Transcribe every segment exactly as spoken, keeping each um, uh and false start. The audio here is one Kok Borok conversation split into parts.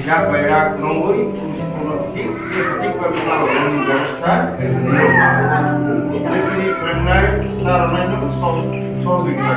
Yak bai yak nungwi, pusi puno thik, thik bai phano rwnani bebostha nirokma. Nini phrwngnai, ta rwnai no sol, sol bikha.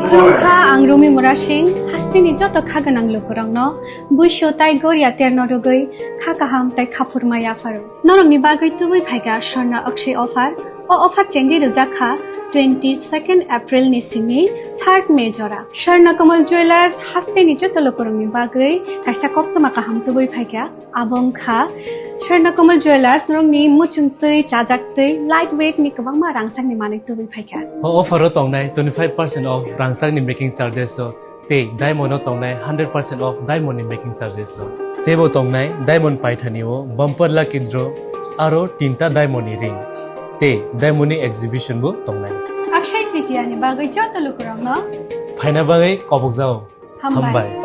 Khulumkha, ang Rumi Murasing, hasteni joto kha gwnang lukurokno buisu tai goria terno rwgwi kha kaham tai khaphurma yapharo. Norokni bagwi tubui phaikha Swarna Akshay offer. O offer chengwi rwjak kha twenty second April ni simi third May jora. Swarna Kamal Jewellers hasteni joto lukurokni bagwi kaisa koktwma kaham tubui phaikha. Abo wngkha Swarna Kamal Jewellers norokni muchungtwi, chajaktwi, light weight ni kwbangma rangchakni manwi tubui phaikha. O offer o tongnai twenty five percent off rangchakni making charges o. Tei diamond o tongnai hundred percent off diamond ni making charges o. Teibo tongnai diamond paithani o bumper lucky draw aro tinta diamond ni ring tei diamond ni exhibition bo tongnai. Akshay Tritiya ni bagwi joto lukurokno phaina bagwi kobokjao. Hambai. Hambai.